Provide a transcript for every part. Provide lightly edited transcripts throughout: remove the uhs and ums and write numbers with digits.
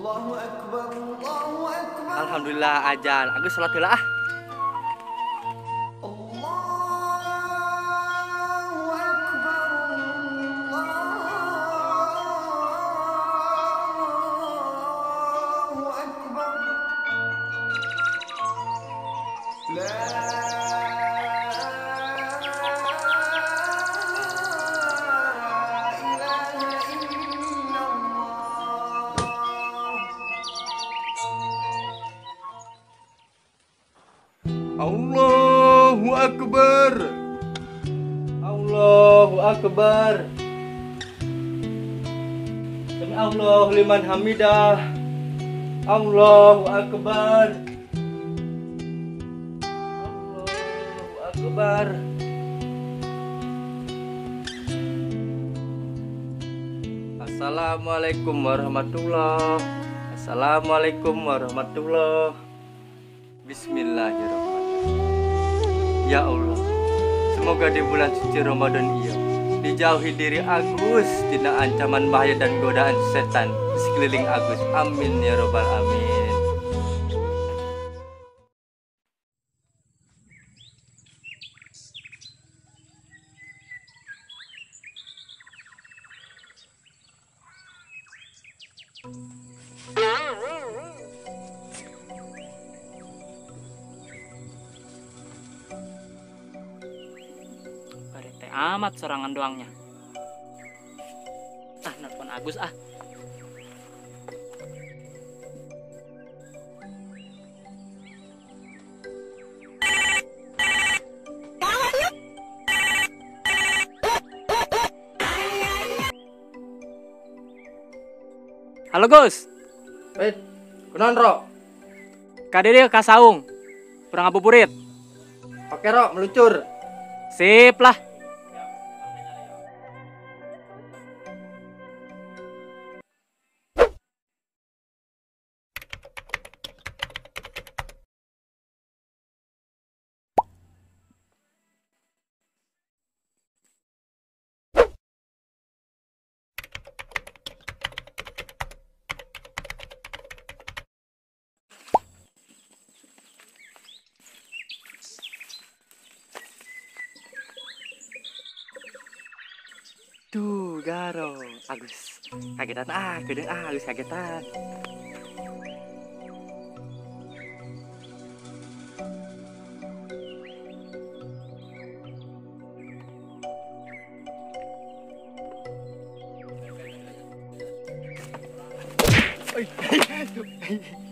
Allahu akbar, Allahu akbar. Alhamdulillah ajan. Agus salat heula ah. Allahu akbar, Allahu akbar. La ilaha illallah. Allahu akbar. Allahu akbar. Sami Allahu liman hamidah. Allahu akbar. Allahu akbar. Assalamualaikum warahmatullah. Assalamualaikum warahmatullah. Bismillahirrahmanirrahim. Ya Allah, semoga di bulan suci Ramadan ia dijauhi diri Agus tina ancaman bahaya dan godaan setan di sekeliling Agus. Amin ya robbal alamin. Parete amat sorangan doangnya. Ah, nelpon Agus ah. Halo Gus. Wait, kunaon Ro? Ka dieu ka saung. Urang ngabuburit. Oke Ro, meluncur. Sip lah. Tuh, garo, Agus. Kagetan ah, gede ah, Agus kagetan.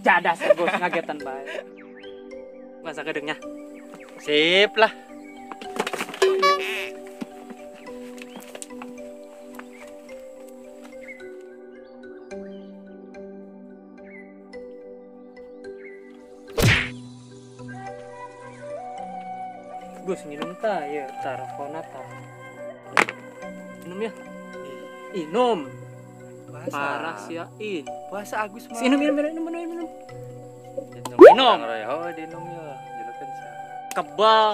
Cadas Gus ngagetan bae. Masa gedengnya. Sip lah. Gus minum ta ya, tarafona ta. Minum ya. Minum. Puasa. Parah sia in. Puasa Agus mah. Minum minum minum minum minum. Minum. Oh, dinum ya. Jelokan sia. Kebal.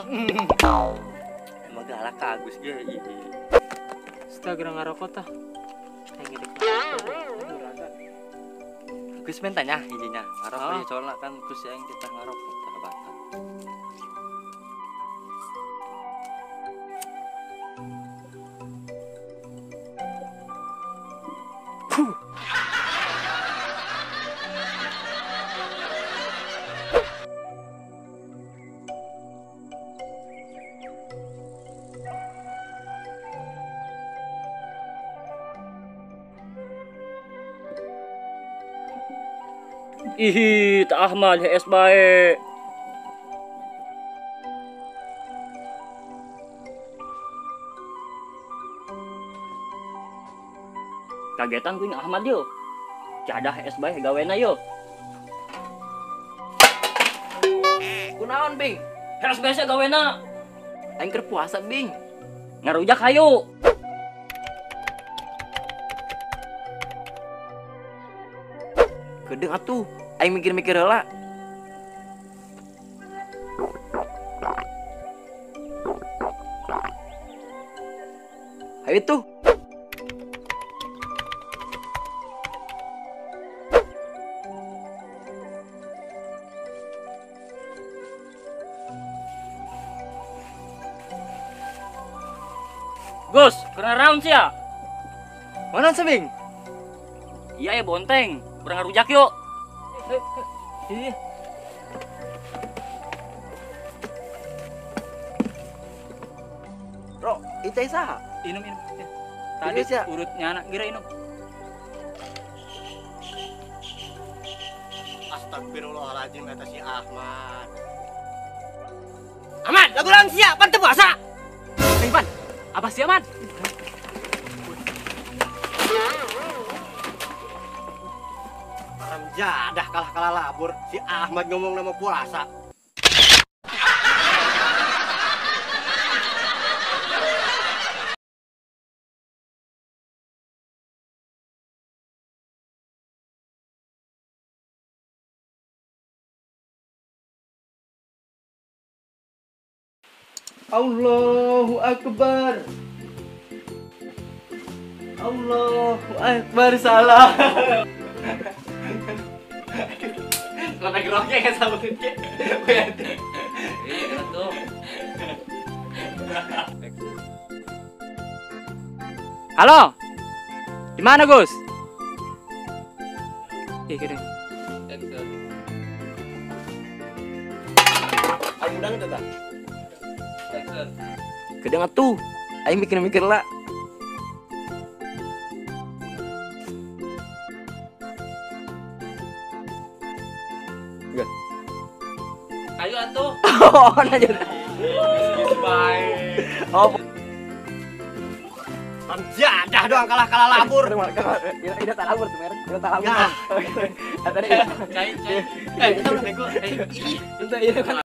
Emang galak ka Agus ge ih. Astaga ngarokok tah. Aing ngedek. Agus mentanya hijinya. Ngarokok oh. Soalna kan Gus aing kita ngarokok tah batal. Ih, tak Ahmad HS bae. Kagetan kuing Ahmad yo. Cadah HS bae gawena yo. Kunaon, Bing? HS bae sia gawena. Aing keur puasa, Bing. Ngarujak hayu. Kedeung atuh, aing mikir-mikir heula. Hayu tuh. Gus, kena round sih ya. Mana sih, Bing? Iya ya bonteng, kurang ngarujak yuk. Iya. Bro, itu saha? Inum, inum. Ya. Tadi urutnya anak kira inum. Astagfirullahaladzim kata si Ahmad. Ahmad, lagu lawan siap, pan puasa. Eh, Pan, apa sih, Ahmad? Haram jadah kalah-kalah labur. Si Ahmad ngomong nama puasa. Allahu Akbar. Allahu Akbar, salah. Kena geroknya kan sama ke. Iya tuh. Halo. Di mana, Gus? Ih, gede. Aing udang itu tah. Kedeng atuh, aing mikir-mikir lah. Enggak. Ayo atuh. Oh, nanya. Oh. Jadah doang kalah-kalah labur. Ini tak labur tuh merek, ini tak labur. Nah. Tadi Cai, cai. Eh, kita udah bego. Eh, iya kan.